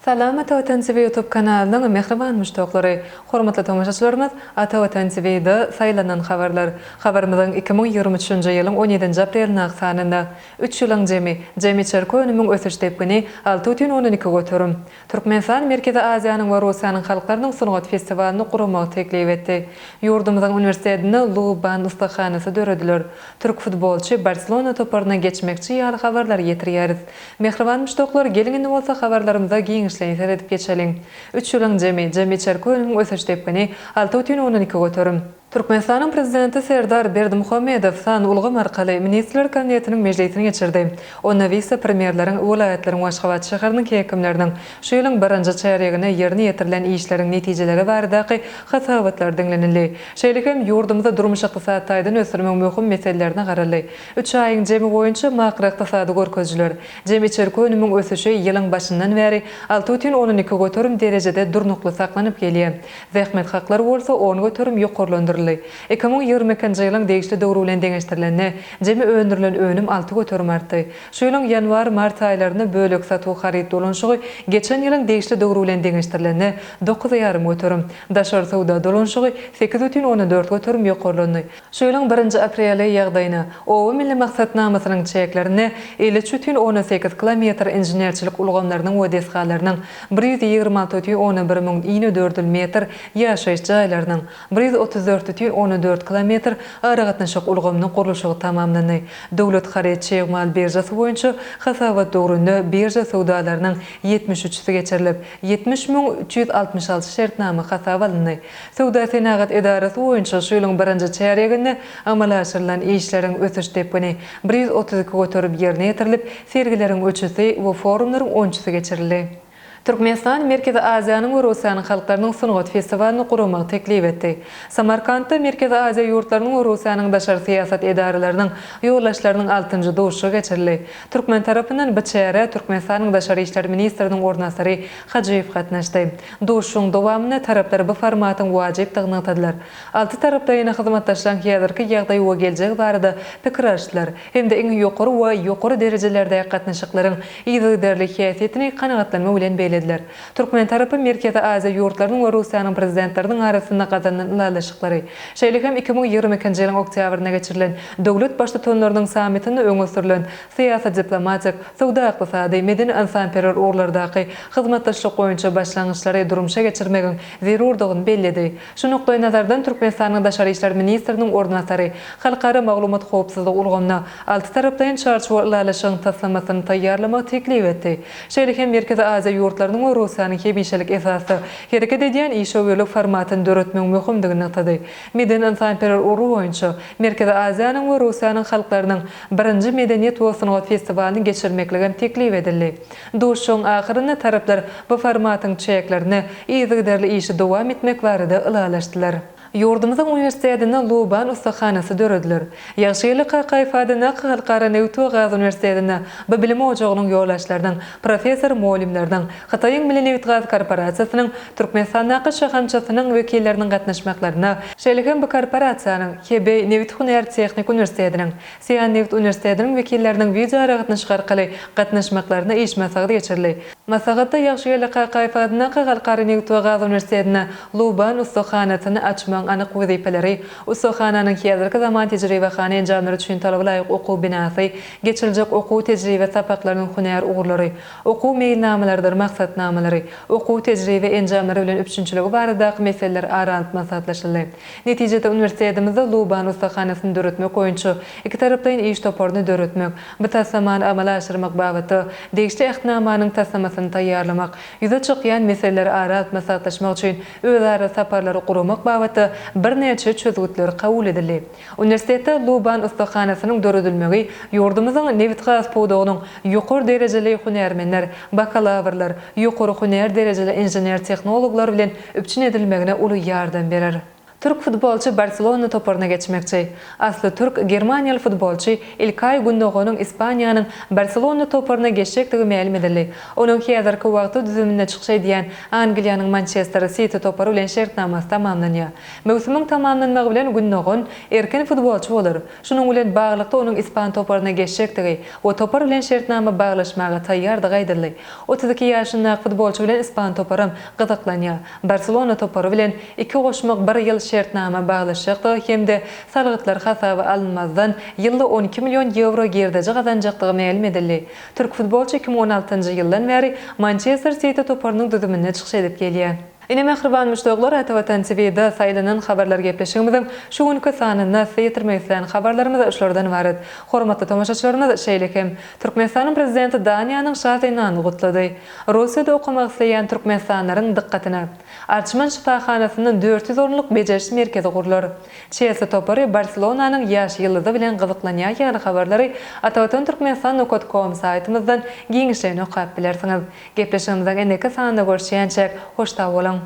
Salam Ata Watan TV YouTube kanalynyň mähriban muşdaklary! Hormatly tomaşaçylarymyz, Ata Watan TV-de saýlanan habarlar. Habarymyzyň 2023-nji ýylyň on ýedinji aprelindäki sanynda, Üç ýylyň jemi, jemi içerki önümiň ösüş depgini 6,2 göterim. Türkmenistan Merkezi Aziýanyň we Russiýanyň halklarynyň sungat festiwalyny guramagy teklip etdi. Ýurdumyzyň uniwersitetinde Lu Ban ussahanasy dörediler. Türk futbolçy Barselona toparyna geçmekçi ýaly habarlary ýetirýäris. Mähriban muşdaklar, geliň indi bolsa habarlarymyza giňişleýin seredip geçeliň. Üç ýylyň jemi, jemi içerki önümiň ösüş depgini 6,2 göterim. Türkmenistanyň Prezidenti Serdar Berdimuhamedow sanly ulgam arkaly Ministrler Kabinetiniň mejlisini geçirdi. Onda wise-premýerleriň, welaýatlaryň we Aşgabat şäheriniň häkimleriniň şu ýylyň birinji çärýeginde ýerine ýetirilen işleriň netijeleri baradaky hasabatlar diňlenildi. Şeýle hem ýurdumyzy durmuş-ykdysady taýdan ösdürmegiň möhüm meselelerine garaldy. Üç aýyň jemi boýunça makroykdysady görkezijiler, jemi içerki önümiň ösüşi ýylyň başyndan bäri 6,2% derejede durnukly saklanyp gelýär. Zähmet haklary bolsa 10% ýokarlandyryldy. 2022-nji ýylyň degişli döwri bilen deňeşdirilende, jemi öndürilen önüm 6% artdy. Şu ýylyň ýanwar-mart aýlarynda bölek satuw haryt dolanyşygy geçen ýylyň degişli döwri bilen deňeşdirilende, 9,5%, daşary söwda dolanyşygy 8,4% ýokarlandy. Şu ýylyň birinji apreli ýagdaýyna, Oba milli maksatnamasynyň çäklerinde 53,8 kilometr inženerçilik ulgamlarynyň we desgalarynyň, 126,1 müň inedördül metr ýaşaýyş jaýlarynyň, 134,4 kilometr aragatnaşyk ulgamynyň gurluşygy tamamlandy. Döwlet haryt çig mal biržasy boýunça hasabat döwründe birža söwdalarynyň 73-si geçirilip, 70 müň 366 şertnama hasaba alyndy. Söwda-senagat edarasy boýunça şu ýylyň birinji çärýeginde amala aşyrylan işleriň ösüş depgini 132% ýerine ýetirilip, sergileriň üçüsi we forumlaryň onçusy geçirildi. Türkmenistan Merkezi Aziýanyň we Russiýanyň halklarynyň sungat festiwalyny guramagy teklip etdi. Samarkantda Merkezi Aziýa ýurtlarynyň we Russiýanyň daşary syýasat edaralarynyň ýolbaşçylarynyň altynjy duşuşygy geçirildi. Türkmen tarapyndan bu çärä Türkmenistanyň daşary işler ministriniň orunbasary Hajyýew gatnaşdy. Duşuşygyň dowamynda taraplar bu formatyň wajypdygyny nygtadylar. Altytaraplaýyn hyzmatdaşlygyň häzirki ýagdaýy we geljegi barada pikir alyşdylar hem-de iň ýokary we ýokary derejelerdäki gatnaşyklaryň yzygiderli häsiýetini kanagatlanma bilen bellediler. Türkmen tarapy Merkezi Aziýa ýurtlarynyň we Russiýanyň Prezidentleriniň arasynda gazanylan ylalaşyklary, şeýle hem 2022-nji ýylyň oktýabrynda geçirilen döwlet Baştutanlarynyň sammitinde öňe sürlen syýasy-diplomatik, söwda-ykdysady, medeni-ynsanperwer ugurlardaky hyzmatdaşlyk boýunça başlangyçlary durmuşa geçirmegiň zerurdygyny belledi. Şu nukdaýnazardan Türkmenistanyň daşary işler ministriniň orunbasary halkara maglumat howpsuzlygy ulgamyna altytaraplaýyn çarçuwa ylalaşygyň taslamasyny taýýarlamagy teklip etdi. Şeýle hem Merkezi Aziýa ýurtlarynyň we Russiýanyň hemişelik esasda hereket edýän işewürlik formatyny döretmegiň möhümdigini nygtady. Medeni-ynsanperwer ugry boýunça Merkezi Aziýanyň we Russiýanyň halklarynyň birinji medeniýet we sungat festiwalyny geçirmekligem teklip edildi. Duşuşygyň ahyrynda taraplar bu formatyň çäklerinde yzygiderli işi dowam etmek barada ylalaşdylar. Ýurdumyzyň uniwersitetinde Luban ussahanasy dörediler. Ýagşygeldi Kakaýew adyndaky Halkara nebit we gaz uniwersitetinde bu bilim ojagynyň ýolbaşçylarynyň, professor-mugallymlarynyň, Hytaýyň Milli nebitgaz korporasiýasynyň Türkmenistandaky şahamçasynyň wekilleriniň gatnaşmaklarynda, şeýle hem bu korporasiýanyň Hebeý nebit hünär tehniki uniwersitetiniň, Sian nebit uniwersitetiniň wekilleriniň wideoaragatnaşyk arkaly gatnaşmaklarynda iş maslahaty geçirildi. Maslahatda Ýagşygeldi Kakaýew adyndaky Halkara nebit we gaz uniwersitetinde Luban ussahanasyny açmagyň anyk wezipeleri, ussahananyň häzirki zaman tejribehana enjamlary üçin talaba laýyk okuw binasy, geçiriljek okuw-tejribe sapaklarynyň hünär ugurlary, okuw meýilnamalarydyr maksatnamalary, okuw-tejribe enjamlary bilen üpjünçiligi baradaky meseleler ara alyp maslahatlaşyldy. Netijede uniwersitetimizde Luban ussahanasyny döretmek boýunça ikitaraplaýyn iş toparyny döretmek, bu taslamany amala aşyrmak babatda degişli Ähtnamanyň taslamasyny taýýarlamak, ýüze çykýan meseleleri ara alyp maslahatlaşmak üçin özara saparlary guramak babatda birnäçe çözgütler kabul edildi. Uniwersitetde Luban ussahanasynyň döredilmegi ýurdumyzyň nebitgaz pudagynyň ýokary derejeli hünärmenler, bakalawrlar, ýokary hünär derejeli inžener-tehnologlar bilen üpjün edilmegine uly ýardam berer. Türk futbolçy Barselona toparyna geçmekçi. Asly türk, germaniýaly futbolçy Ilkaý Gündoganyň Ispaniýanyň Barselona toparyna geçjekdigi mälim edildi. Onuň häzirki wagtda düzüminde çykyş edýän Angliýanyň Mançester Siti topary bilen şertnamasy tamamlanýar. Möwsümiň tamamlanmagy bilen Gündogan erkin futbolçy bolar. Şunuň bilen baglylykda onuň ispan toparyna geçjekdigi we topar bilen şertnama baglaşmaga taýýardygy aýdyldy. 32 ýaşyndaky futbolçy bilen ispan toparam gyzyklanýar. Barselona topary bilen iki goşmak bir ýyl şertnama baglaşjakdygy hem-de salgytlar hasaba alynmazdan ýylda 12 million ýewro girdeji gazanjakdygy mälim edildi. Türk futbolçy 2016-njy ýyldan bäri Mançester Siti toparynyň düzüminde çykyş edip gelýär. Ine mähriban muşdaklar Atavatan TV-da saýlanan habarlar gepleşigimiziň şu günki sanynda size ýetirmek islän habarlarymyz şulardan ybarat. Hormatly tomaşaçylarymyz şeýle hem Türkmenistanyň Prezidenti Daniýanyň Şa zenanyny gutlady. Russiýada okamak isleýän türkmenistanlylaryň dykgatyna! Arçman şypahanasynda 400 orunlyk bejeriş merkezi gurlar. Çelsi topary Barselonanyň ýaş ýyldyzy bilen gyzyklanýar ýaly habarlary Atavatan Türkmenistan nokat kom saýtymyzdan giňişleýin okap bilersiňiz. Gepleşigimiziň indiki sanynda görüşýänçäk, hoş sag boluň!